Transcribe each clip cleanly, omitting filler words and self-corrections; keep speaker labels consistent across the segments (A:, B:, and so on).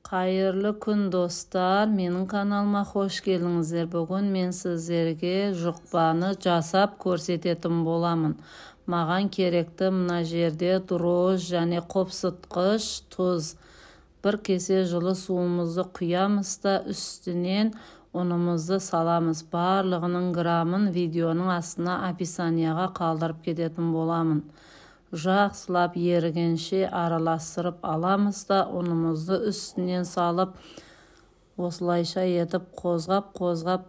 A: Қайырлы күн, достар! Менің каналыма қош келдіңіздер. Бүгін мен сіздерге жұқпаны жасап көрсететін боламын. Маған керекті мына жерде дрожж және қопсытқыш, тұз. Бір кесе жылы суымызды құямыз да үстінен ұнымызды саламыз. Барлығының грамын видеоның астына описанияға қалдырып кететін боламын. Жақсылап ерігенше араластырып аламыз да ұнымызды үстінен салып, осылайша етіп қозғап-қозғап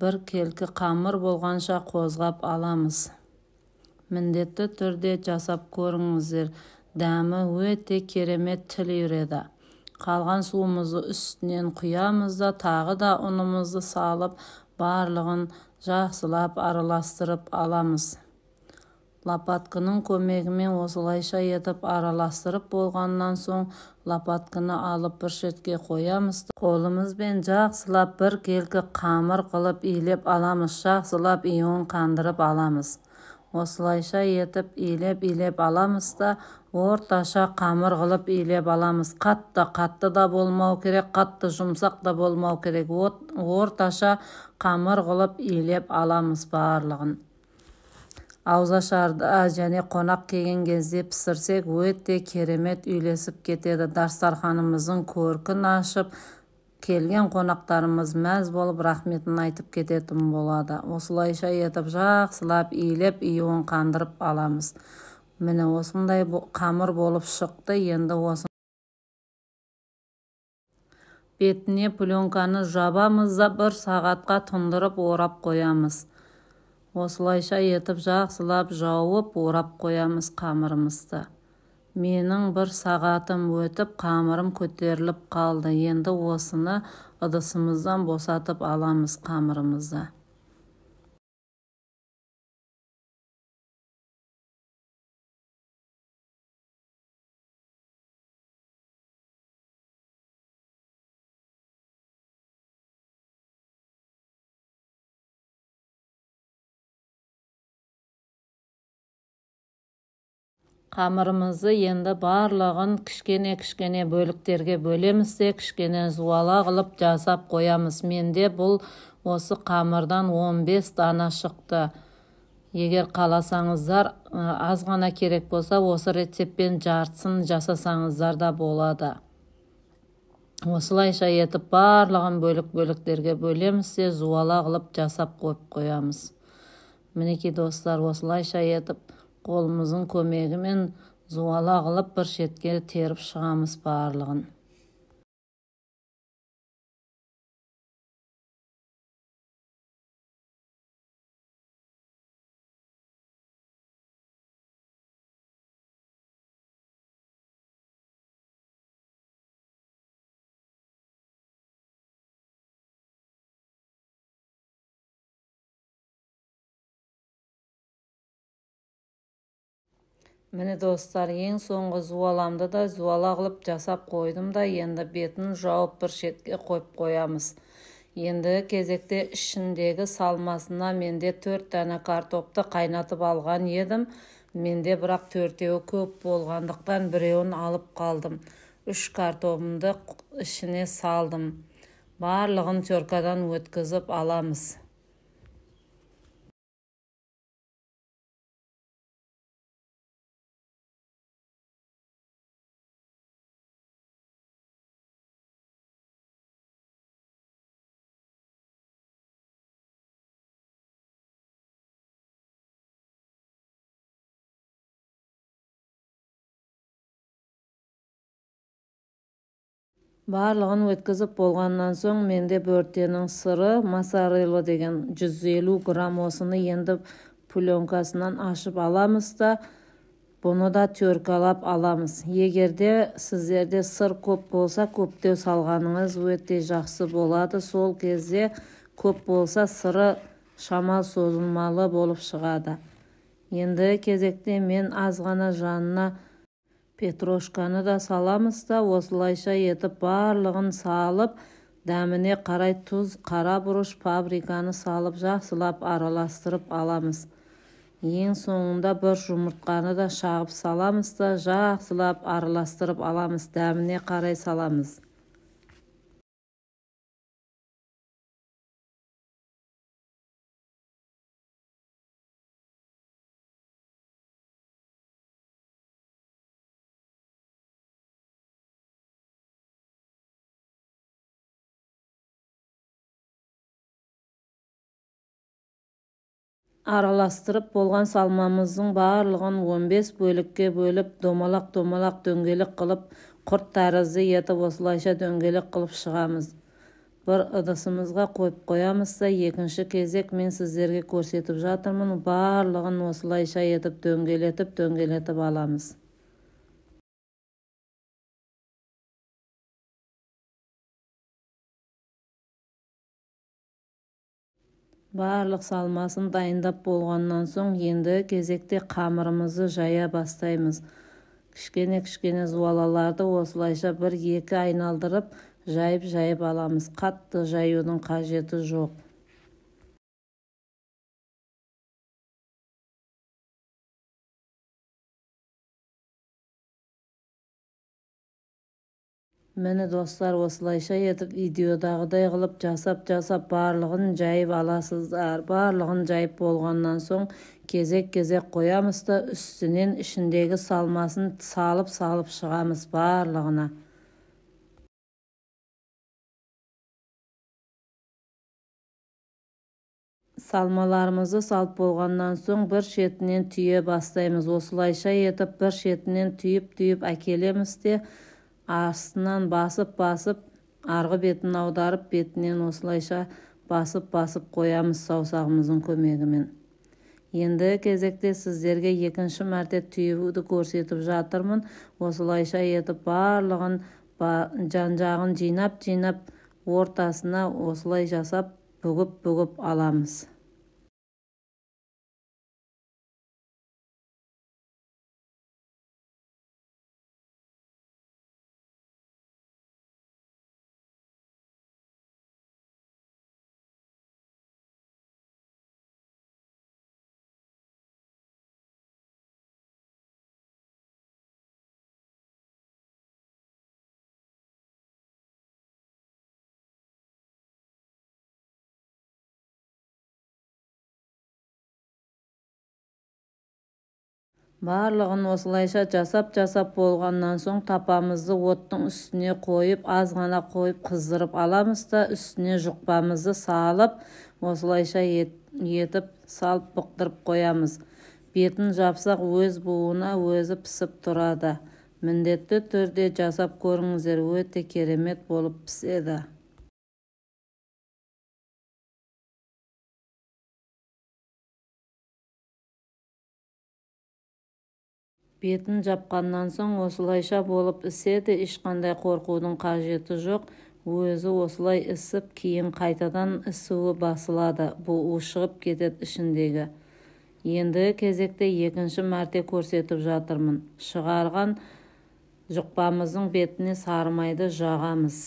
A: бір келкі қамыр болғанша қозғап аламыз. Міндетті түрде жасап көріңіздер. Дәмі өте керемет, тіл үйіреді. Қалған суымызды үстінен құямыз да тағы да ұнымызды салып, барлығын жақсылап араластырып аламыз. Лопаткының көмегімен осылайша етіп араластырып болғаннан соң лопатканы алып бір шетке қоямыз. Қолымызбен жақсылап бір келкі қамыр қылып илеп аламыз, жақсылап иуін қандырып аламыз. Осылайша етіп илеп-илеп аламыз да орташа қамыр қылып илеп аламыз. Қатты-қатты да болмау керек, қатты жұмсақ да болмау керек. Орташа қамыр қылып илеп аламыз барлығын. Ауызашарда және қонақ келген кезде пісірсек өте керемет үйлесіп кетеді. Дастарханымыздың көркін ашып, келген қонақтарымыз мәз болып рахметін айтып кететін болады. Осылайша етіп жақсылап илеп, иуін қандырып аламыз. Міне осындай қамыр болып шықты. Енді осы бетіне пленканы жабамыз да бір сағатқа тұндырып орап қоямыз. Осылайша етіп жақсылап жауып орап қоямыз қамырымызды. Менің бір сағатым өтіп, қамырым көтеріліп қалды. Енді осыны ыдысымыздан босатып аламыз қамырымызды. Қамырымызды енді барлығын кішкене-кішкене бөліктерге бөлеміз де кішкене зуала қылып жасап қоямыз. Менде бұл осы қамырдан 15 дана шықты. Егер қаласаңыздар, аз ғана керек болса, осы рецептпен жартысын жасасаңыздар да болады. Осылайша етіп барлығын бөлік-бөліктерге бөлеміз де зуала қылып жасап қойып қоямыз. Мінекей достар, осылайша етіп қолымыздың көмегімен зуала қылып бір шетке теріп шығамыз барлығын. Міне достар, ең соңғы зуаламды да зуала қылып жасап қойдым да, енді бетін жауып бір шетке қойып қоямыз. Енді кезекте ішіндегі салмасына менде 4 дана картопты қайнатып алған едім. Менде бірақ төртеуі көп болғандықтан біреуін алып қалдым. 3 картобымды ішіне салдым. Барлығын теркадан өткізіп аламыз. Барлығын өткізіп болғаннан соң менде бөртенің сыры моцарелла деген 150 грамм, осыны енді пленкасынан ашып аламыз да бұны да теркалап аламыз. Егерде сіздерде сыр көп болса, көптеу салғаныңыз өте жақсы болады. Сол кезде көп болса сыры шамал созылмалы болып шығады. Енді кезекте мен аз ғана жанына петрошканы да саламыз да осылайша етіп барлығын салып, дәміне қарай тұз, қара бұрыш, паприканы салып жақсылап араластырып аламыз. Ең соңында бір жұмыртқаны да шағып саламыз да жақсылап араластырып аламыз, дәміне қарай саламыз. Араластырып болған салмамыздың барлығын 15 бөлікке бөліп, домалақ-домалақ дөңгелек қылып, құрт тәрізді етіп осылайша дөңгелек қылып шығамыз. Бір ыдысымызға қойып қоямыз да, екінші кезек мен сіздерге көрсетіп жатырмын, барлығын осылайша етіп дөңгелетіп аламыз. Барлық салмасын дайындап болғаннан соң енді кезекте қамырымызды жая бастаймыз. Кішкене-кішкене зуалаларды осылайша бір-екі айналдырып, жайып-жайып аламыз. Қатты жаюдың қажеті жоқ. Міне достар, осылайша етіп видеодағыдай қылып жасап-жасап барлығын жайып аласыздар. Барлығын жайып болғаннан соң кезек-кезек қоямыз да үстінен ішіндегі салмасын салып-салып шығамыз барлығына. Салмаларымызды салып болғаннан соң бір шетінен түйе бастаймыз. Осылайша етіп бір шетінен түйіп-түйіп әкелеміз де астынан басып-басып, арғы бетін аударып, бетінен осылайша басып-басып қоямыз саусағымыздың көмегімен. Енді кезекте сіздерге екінші мәрте түюді көрсетіп жатырмын. Осылайша етіп барлығын жан-жағын жинап-жинап ортасына осылай жасап бүгіп-бүгіп аламыз. Барлығын осылайша жасап-жасап болғаннан соң тапамызды оттың үстіне қойып, аз ғана қойып қыздырып аламыз да үстіне жұқпамызды салып, осылайша етіп салып бұқтырып қоямыз. Бетін жапсақ өз буына өзі пісіп тұрады. Міндетті түрде жасап көріңіздер, өте керемет болып піседі. Бетін жапқаннан соң осылайша болып іседі, ешқандай қорқудың қажеті жоқ. Өзі осылай ісіп, кейін қайтадан ісуі басылады. Буы шығып кетеді ішіндегі. Енді кезекте екінші мәрте көрсетіп жатырмын. Шығарған жұқпамыздың бетіне сары майды жағамыз.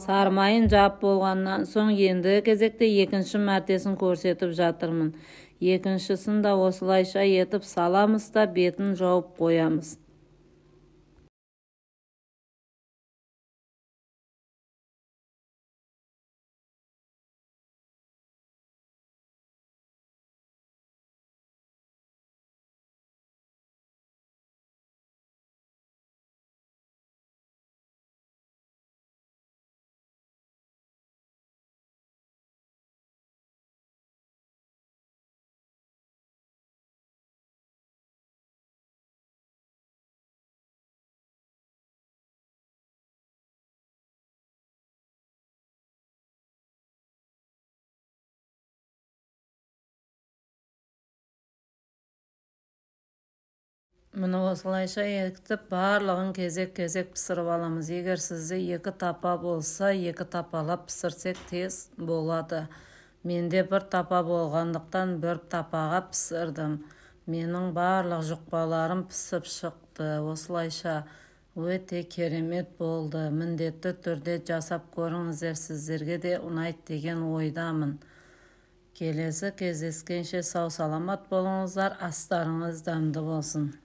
A: Сары майын жап болғаннан соң енді кезекте екінші мәртесін көрсетіп жатырмын. Екіншісін де осылайша етіп саламыз да бетін жауып қоямыз. Міне осылайша етіп барлығын кезек-кезек пісіріп аламыз. Егер сізде екі тапа болса, екі тапалап пісірсек тез болады. Менде бір тапа болғандықтан бір тапаға пісірдім. Менің барлық жұқпаларым пісіп шықты. Осылайша өте керемет болды. Міндетті түрде жасап көріңіздер, сіздерге де ұнайды деген ойдамын. Келесі кездескенше сау-саламат болыңыздар, астарыңыз дәмді болсын.